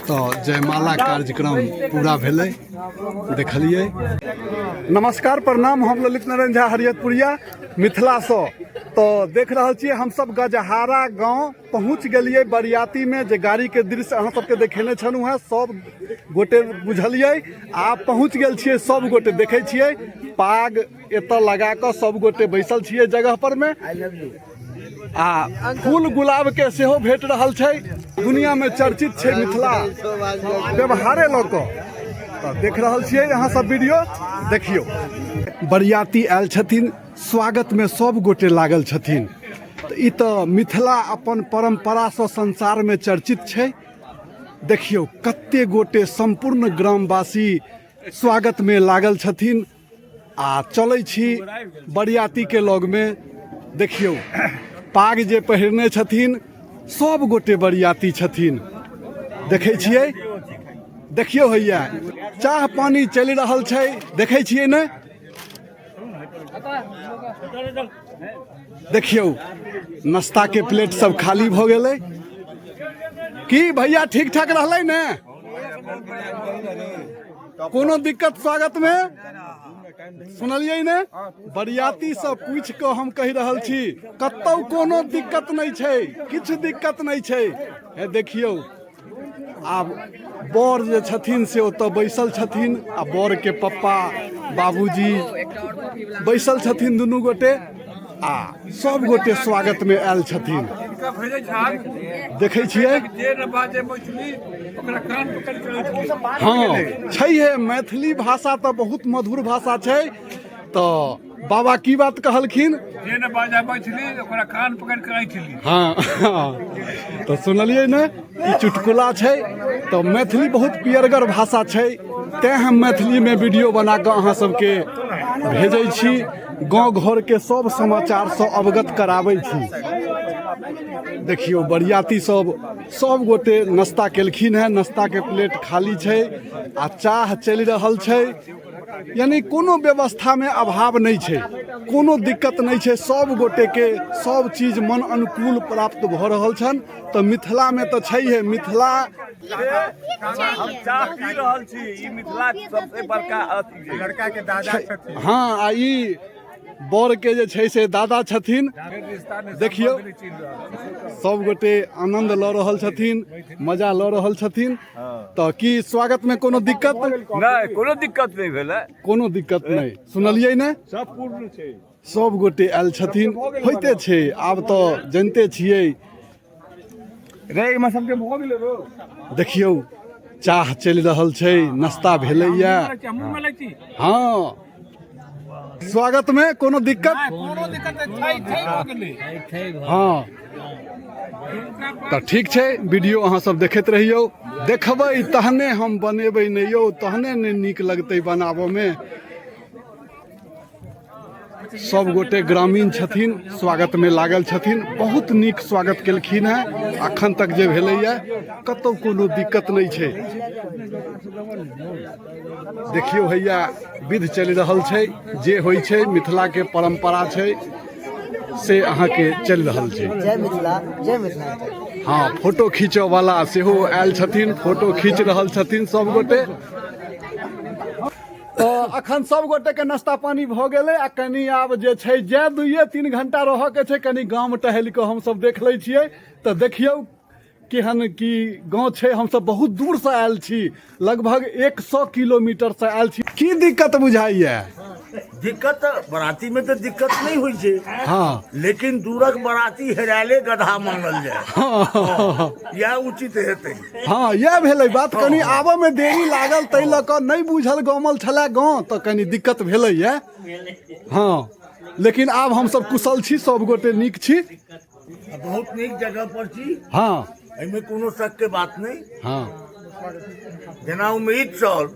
तऽ जयमाला कार्यक्रम पूरा भेलै देखलियै। नमस्कार प्रणाम, हम ललित नारायण झा हरियतपुरिया मिथिलासँ। तऽ देख रहल छियै हमसब गजहारा गाँव पहुँच गेलियै बरियातीमे, जे गाड़ीके दृश्य अहाँ सबके देखेने छलहुँ हेँ, सब गोटे बुझलियै। आब पहुँच गेल छियै सब गोटे, देखै छियै पाग एतऽ लगा कऽ सब गोटे बैसल छियै जगह पर मे, आ फूल गुलाब के सेहो भेट रहल छै। दुनिया में चर्चित छै मिथिला व्यवहारे लऽ कऽ। तऽ देख रहल छियै अहाँ सब वीडियो देखियौ। बरियाती आयल छथिन, स्वागत में सब गोटे लागल छथिन। तऽ ई तऽ मिथिला अपन परम्परासँ संसार में चर्चित छै। देखियौ कते गोटे सम्पूर्ण ग्रामवासी स्वागत में लागल छथिन। आ चलै छी बरियातीके लगमे, देखियौ पाग जे पहिरने छथिन सब गोटे बरियाती छथिन। देखै छियै, देखियौ हैया चाह पानी चलि रहल छै, देखै छियै ने। देखियौ नाश्ताके प्लेट सब खाली भऽ गेलै। की भैया ठीक ठाक रहलै ने? कोनो दिक्कत स्वागत में सुनलियै ने? बरियाती से पूछि कऽ हम कहि रहल छी, कतौ कोनो दिक्कत नहि छै, किछु दिक्कत नहि छै। हे देखियौ आब बर जे छथिन से ओतऽ बैसल छथिन, आ बर के पप्पा बाबूजी बैसल छथिन दुनू गोटे, आ सब गोटे स्वागत में आयल छथिन। देखै छियै, हँ छैहे, मैथिली भाषा तऽ बहुत मधुर भाषा छै। तऽ बाबा की बात कहलखिन? जे ने बाजा मैथिली ओकरा कान पकड़ि कऽ ऐठली। हँ, तऽ सुनलियै ने, ई चुटकुला छै। तऽ मैथिली बहुत पियरगर भाषा छै, तैँ हम मैथिलीमे वीडियो बना कऽ अहाँ सबके भेजै छी, गाँव घरके सब समाचारसँ अवगत कराबै छी। देखियौ बरियाती सब सब गोटे नाश्ता केलखिन हेँ, नाश्ताके प्लेट खाली छै आ चाह चलि रहल छै। यानी कोनो व्यवस्थामे अभाव नहि छै, कोनो दिक्कत नहि छै, सब गोटेके सब चीज मन अनुकूल प्राप्त भऽ रहल छनि। तऽ मिथिलामे तऽ छैहे मिथिला। हम चाह पी रहल छी, ई मिथिला सबसे बड़का अथी छै। लड़का के दादा छथिन। हँ, आ ई बर के जे छै से दादा छथिन। देखियौ सब गोटे आनंद लऽ रहल छथिन, मजा लऽ रहल छथिन। तऽ की स्वागत में कोनो दिक्कत? नहि, कोनो दिक्कत नहि भेलै। कोनो दिक्कत नहि सुनलियै ने? सब पूर्ण छै, सब गोटे आयल छथिन। होइते छै, आब तऽ जनिते छियै रे, एहिमे सबके भऽ गेलै रो। देखियौ चाह चलि रहल छै, नाश्ता भेलैया। हँ, स्वागत में कोनो दिक्कत? कोनो दिक्कत नहि, छै भऽ गेलै। हँ, तऽ ठीक छै, वीडियो अहाँ सब देखैत रहियौ। देखबै तहने हम बनेबै ने यौ, तहने ने नीक लगतै बनाबऽमे। सब गोटे ग्रामीण छथिन, स्वागत में लागल छथिन, बहुत नीक स्वागत केलखिन हेँ। अखन तक जे भेलैया कतौ कोनो दिक्कत नहि छै। देखियौ हैया विध चलि रहल छै, जे होइ छै मिथिला के परंपरा छै से अहाँके चलि रहल छै। जय मिथिला, जय मिथिला। हँ, फोटो खींचऽ वाला सेहो आयल छथिन, फोटो खींच रहल छथिन सब गोटे। तऽ अखन सब गोटे के नाश्ता पानी भऽ गेलै, आ कनि आब जे छै जे 2-3 घंटा रहऽ के छै, कनि गाम टहलि कऽ हमसब देख लै छियै। तऽ देखियौ केहन की गाँव छै। हमसब बहुत दूरसँ आयल छी, लगभग 100 किलोमीटरसँ आयल छी। की दिक्कत बुझाइया? दिक्कत तऽ बराती में तऽ दिक्कत नहीं होइ छै। लेकिन दूरक बराती हेरायले गधा मानल जाय, इएह उचित हेतै। हँ, इएह भेलै बात। कनि आबऽ में देरी लागल, ताहि लऽ कऽ नहि बुझल गमल छलै गाँव, तऽ कनि दिक्कत भेलैया। हँ, लेकिन आब हमसब कुशल छी, सब गोटे नीक छी। बहुत नीक जगह पर छी। एहिमे कोनो शक के बात नहीं। जेना उम्मीद छल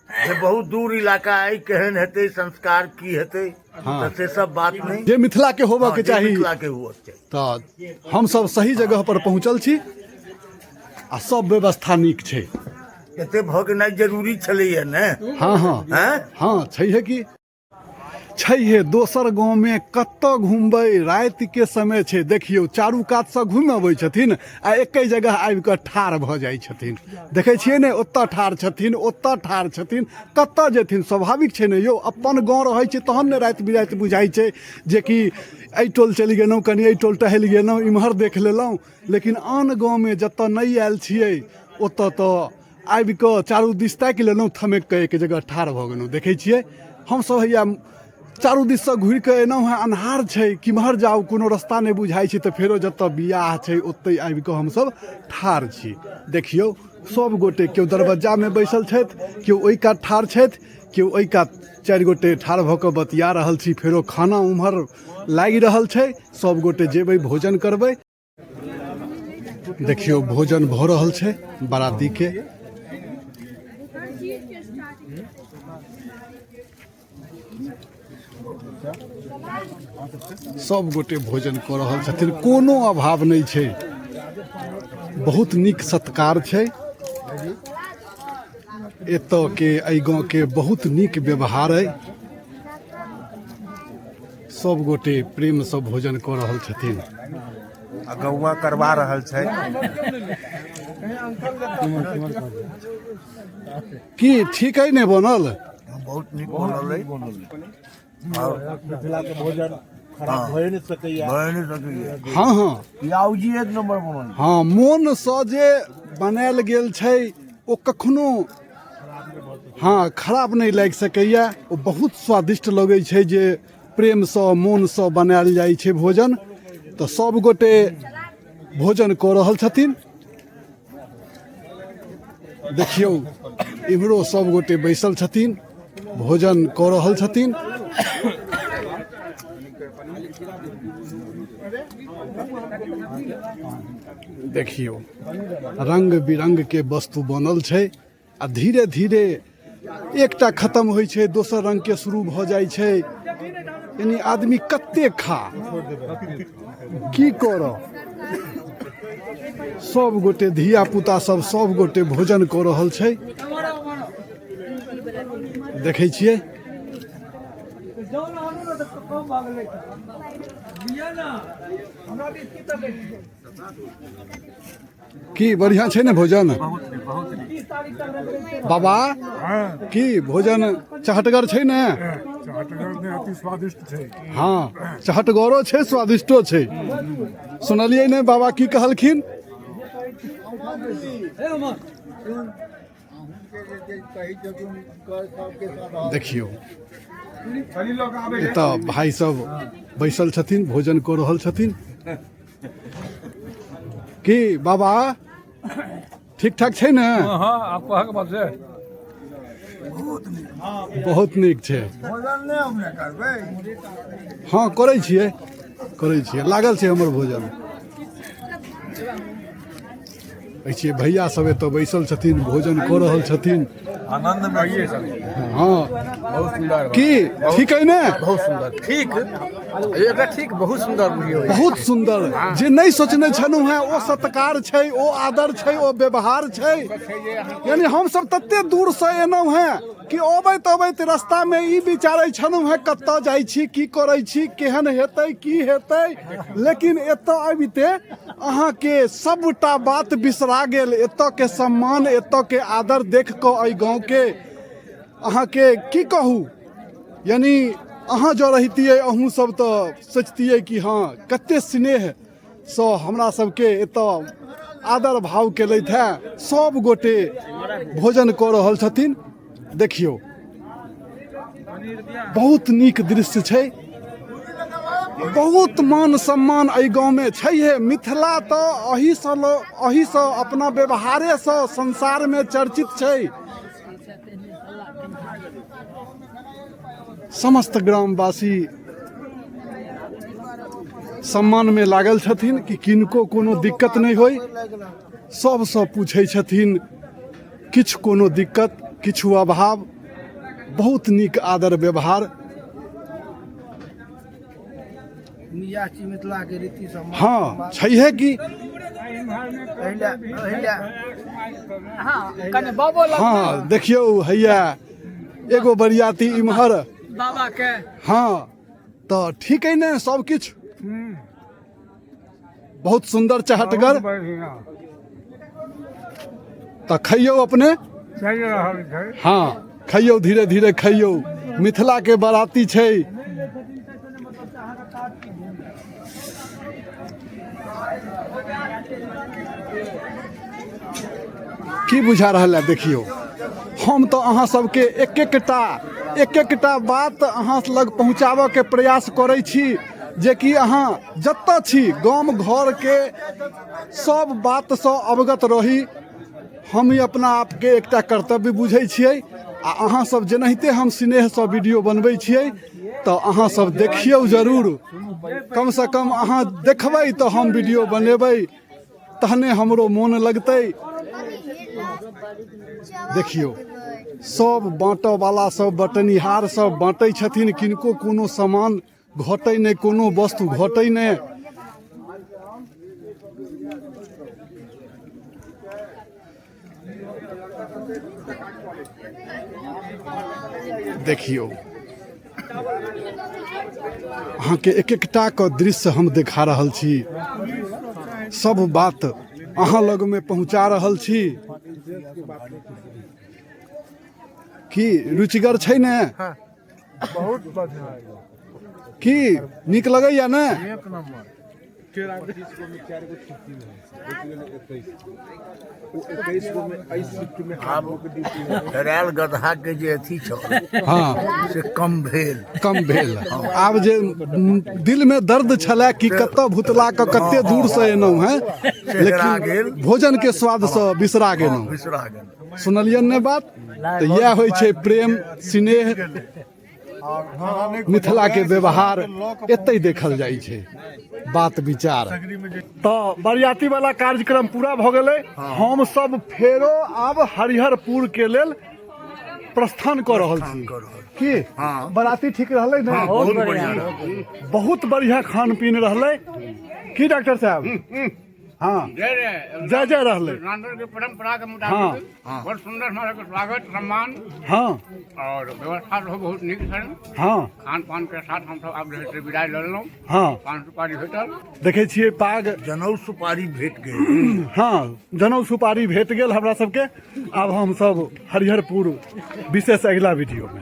जे बहुत दूर इलाका है, केहन हेतै संस्कार, की हेतै, तऽ से सब बात नहीं, जे मिथिला के होबऽ के जे चाही। मिथिला के हुअ के चाही। तऽ हमसब सही जगह पर पहुँचल छी आ सब व्यवस्था नीक छै। एते भऽ गेनाइ जरूरी छलैया ने? हँ, हँ। हैं? हँ, छैहे की। छैहे दोसर गाँवमे कतऽ घुमबै रातिके समय छै देखियौ चारू कातसँ घुमि अबै छथिन आ एके जगह आबि कऽ ठाढ़ भऽ जाइ छथिन देखै छियै ने ओतऽ ठाढ़ छथिन ओतऽ ठाढ़ छथिन कतऽ जेथिन स्वाभाविक छै ने यौ अपन गाँव रहै छै तहन ने राति बिराति बुझाइ छै जेकि एहि टोल चलि गेलहुँ कनि एहि टोल टहलि गेलहुँ इम्हर देख लेलहुँ लेकिन आन गाँवमे जतऽ नहि आयल छियै ओतऽ तऽ आबि कऽ चारू दिस ताकि लेलहुँ थमकि कऽ एक जगह ठाढ़ भऽ गेलहुँ देखै छियै हमसभ हैया चारू दिससँ घुरि कऽ एलहुँ हेँ अन्हार छै किम्हर जाउ कोनो रस्ता नहि बुझाइ छै तऽ फेरो जतऽ बियाह छै ओतहि आबि कऽ हमसभ ठाढ़ छी देखियौ सभ गोटे केओ दरवज्जामे बैसल छथि केओ ओहि कात ठाढ़ छथि केओ एहि कात चारि गोटे ठाढ़ भऽ कऽ बतिया रहल छी फेरो खाना उम्हर लागि रहल छै सभ गोटे जेबै भोजन करबै देखियौ भोजन भऽ रहल छै बारातीके सब गोटे भोजन कऽ रहल छथिन कोनो अभाव नहि छै बहुत नीक सत्कार छै एतऽ के एहि गाँवके बहुत नीक व्यवहार अइ सब गोटे प्रेमसँ भोजन कऽ रहल छथिन आ गौआ करवा रहल छै की ठीक अइ ने बनल बहुत नीक बनल अइ मिथिला के भोजन खराब भए नहि सकैया भए नहि सकैया हँ हँ पियाउजी एक नंबर बनल हँ मोनसँ जे बनायल गेल छै ओ कखनो हँ खराब नहि लागि सकैए ओ बहुत स्वादिष्ट लगै छै जे प्रेमसँ मोनसँ बनायल जाइ छै भोजन तऽ सब गोटे भोजन कऽ रहल छथिन देखियौ इम्हरो सब गोटे बैसल छथिन भोजन कऽ रहल छथिन देखियौ रंग बिरंग के वस्तु बनल छै आ धीरे धीरे एकटा खतम होइ छै दोसर रंग के शुरू भऽ जाइ छै यानी आदमी कते खा की करऽ सब गोटे धिया पुता सब सब गोटे भोजन कऽ रहल छै देखै छियै की बढ़िया छै ने भोजन बाबा की भोजन चहटगर छै ने अति स्वादिष्ट छै हँ चहटगरो छै स्वादिष्टो छै सुनलियै ने बाबा की कहलखिन देखियौ एतऽ भाइ सब बैसल छथिन भोजन कऽ रहल छथिन की बाबा ठीक ठाक छै ने हँ आब कहक बात छै बहुत नीक छै हँ करै छियै करै छियै लागल छै हमर भोजन देखै छियै भैया सब एतऽ बैसल छथिन भोजन कऽ रहल छथिन आनंद में हँ बहुत सुंदर की ठीक है ने बहुत सुंदर ठीक एकरा ठीक बहुत सुंदर बुझियौ बहुत सुंदर जे नहि सोचने छलहुँ हेँ ओ सत्कार छै ओ आदर छै ओ व्यवहार छै यानी हमसब तते दूरसँ एलहुँ हेँ कि अबैत अबैत रस्तामे ई विचारै छलहुँ हेँ कतऽ जाइ छी की करै छी केहन हेतै की हेतै लेकिन एतऽ अबिते अहाँके सबटा बात बिसरा गेल एतऽके सम्मान एतऽके आदर देख कऽ एहि गाँवके अहाँके की कहू यानी अहाँ जँ रहितियै अहूँ सब तऽ सोचतियै कि हँ कते स्नेहसँ हमरा सबके एतऽ आदर भाव केलथि हेँ सब गोटे भोजन कऽ रहल छथिन देखियौ बहुत नीक दृश्य छै बहुत मान सम्मान एहि गाँवमे छैहे मिथिला तऽ एहिसँ एहिसँ अपना व्यवहारेसँ संसारमे चर्चित छै समस्त ग्रामवासी सम्मानमे लागल छथिन कि किनको कोनो दिक्कत नहि होइ सभसँ पूछै छथिन किछु कोनो दिक्कत किछु अभाव बहुत नीक आदर व्यवहार इएह छी मिथिलाके रीति सब हँ छैहे की पहिले पहिले हँ देखियौ हैया एगो बरियाती इम्हर बाबा के। हाँ, तऽ ठीक है ने सब किछु? बहुत सुंदर चहटगर। तऽ खैयौ अपने। चलि रहल छै। हाँ, खैयौ, धीरे धीरे खैयौ। मिथिला के बाराती छै। की बुझा रहल है? देखियौ, हम तऽ अहाँ सबके एक एकटा बात अहाँ लग पहुँचाबऽ के प्रयास करै छी, जेकि अहाँ जतऽ छी गाम घरके सब बातसँ अवगत रही। हम ही अपना आपके एकटा कर्तव्य बुझै छियै, आ अहाँ सब जेनाहिते हम स्नेहसँ वीडियो बनबै छियै तऽ अहाँ सब देखियौ जरूर। कमसँ कम अहाँ देखबै तऽ हम वीडियो बनेबै, तहने हमरो मोन लगतै। देखियौ, सब बाँटऽ वाला सब बँटनिहार सब बाँटै छथिन, किनको कोनो सामान घटै नहि, कोनो वस्तु घटै नहि। देखियौ, अहाँके एक एकटा के दृश्य हम देखा रहल छी, सब बात अहाँ लगमे पहुँचा रहल छी। की रुचिगर छै ने? बहुत बढ़िया। की नीक लगैया ने? एक नंबर। आब हेरायल गदहा के जे अथी छल, हाँ, से कम भेल। कम भेल। आब जे दिल में दर्द छलै कि कतऽ भुतला कऽ कते दूर से एलहुँ हेँ, हेरा लेकिन गेल। भोजन के स्वाद से बिसरा गेलहुँ। बिसरा गेल। सुनलियन ने बात? तऽ इएह होइ छै प्रेम स्नेह, मिथिला के व्यवहार एतै देखल जाइ छै, बात विचार। तऽ बरियाती वाला कार्यक्रम पूरा भऽ गेलै। हम सब फेरो आब हरिहरपुर के लेल प्रस्थान कऽ रहल छी। कऽ रहल। की हाँ। बराती ठीक रहलै ने? बहुत बढ़िया रहल। बहुत बढ़िया खान पीन रहलै। की डॉक्टर साहब? हाँ, जय जय रहलै। मिथिलांचल के परंपरा के मुताबिक बहुत सुंदर हमारा के स्वागत सम्मान हाँ और व्यवस्था रहो बहुत नीक छल। हाँ खान पान के साथ हम सब आब जे छै विदाई लऽ लेलहुँ। हाँ पान सुपारी भेटल। देखै छियै पाग, जनउ सुपारी भेट गेल। हाँ, जनउ सुपारी भेट गेल हमरा सबके। आब हम सब हरिहरपुर विशेष अगिला वीडियो में।